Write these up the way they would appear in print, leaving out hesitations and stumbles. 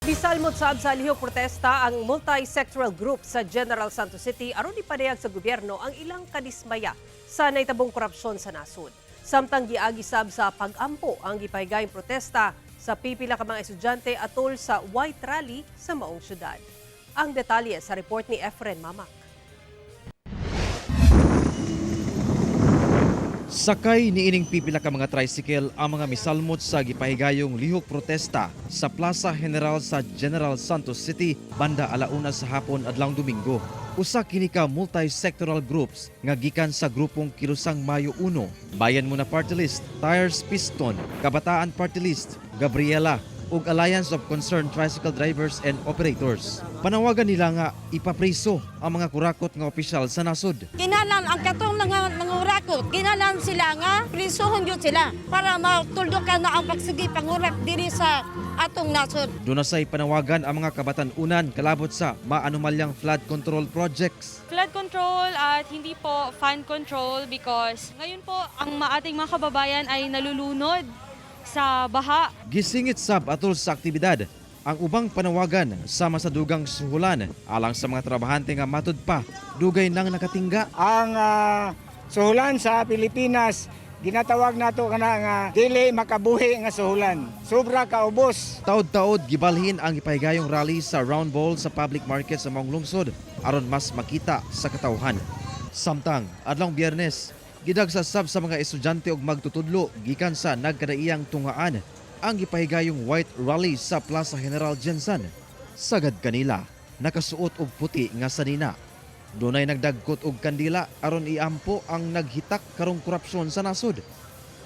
Gisalmot sab sa lihok protesta ang multi-sectoral group sa General Santos City aron ipadayag sa gobyerno ang ilang kadismaya sa naitabong korupsyon sa nasod. Samtang giagi sab sa pag-ampo ang gipahigayong protesta sa pipila ka mga estudyante atol sa White Rally sa maong syudad. Ang detalye sa report ni Efren Mamak. Sakay niining pipila ka mga tricycle ang mga misalmot sa gipahigayong lihok protesta sa Plaza General sa General Santos City banda 1:00 sa hapon adlawng Domingo. Usa kini ka multi-sectoral groups nga gikan sa grupong Kilusang Mayo 1, Bayan Muna Party List, Tires Piston, Kabataan Party List, Gabriela ug Alliance of Concerned Tricycle Drivers and Operators. Panawagan nila nga ipapriso ang mga kurakot nga opisyal sa nasod. Kinahanglan ang katong nga nangurakot, kinahanglan sila nga prisuhon gyud sila para matuldukan na ang pagsigi pangurak diri sa atong nasod. Duna say panawagan ang mga kabatan-unan kalabot sa maanumalyang flood control projects. Flood control at hindi po fan control because ngayon po ang ating mga kababayan ay nalulunod sa baha. Gisingit sab atol sa aktibidad ang ubang panawagan sama sa dugang suhulan alang sa mga trabahante nga matud pa dugay nang nakatingga. Ang suhulan sa Pilipinas, ginatawag nato kana nga dili makabuhi nga suhulan. Sobra ka ubos. Taod-taod gibalhin ang ipahigayong rally sa round ball sa public market sa maong lungsod aron mas makita sa katawhan. Samtang adlawng Biyernes, gidagsa sab sa mga estudyante og magtutudlo gikan sa nagkadaiyang tungaan ang gipahigayong white rally sa Plaza General Gensan. Sagad kanila, nakasuot og puti nga sanina. Dunay nagdagkot og kandila aron iampo ang naghitak karong korupsyon sa nasod.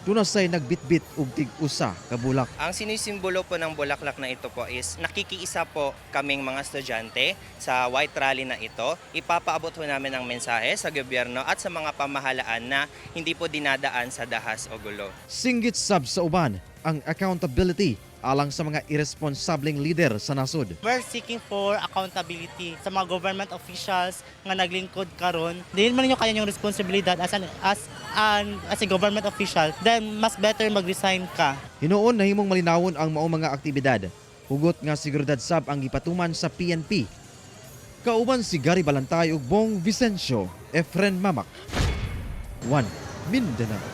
Duna say nagbitbit og tig-usa ka bulak. Ang sinisimbolo po ng bulaklak na ito po is nakikiisa po kaming mga estudyante sa White Rally na ito. Ipapaabot po namin ang mensahe sa gobyerno at sa mga pamahalaan na hindi po dinadaan sa dahas o gulo. Singgit sab sa uban ang accountability alang sa mga irresponsableng lider sa nasod. We're seeking for accountability sa mga government officials nga naglingkod karon. Dili man ninyo kaya yung responsibilidad as a government official, then mas better mag-resign ka. Hinuon nahimong malinawon ang maong mga aktibidad. Hugot nga seguridad sab ang gipatuman sa PNP. Kauban si Gary Balantay ug Bong Vicencio, Efren Mamak. 1 Mindanao.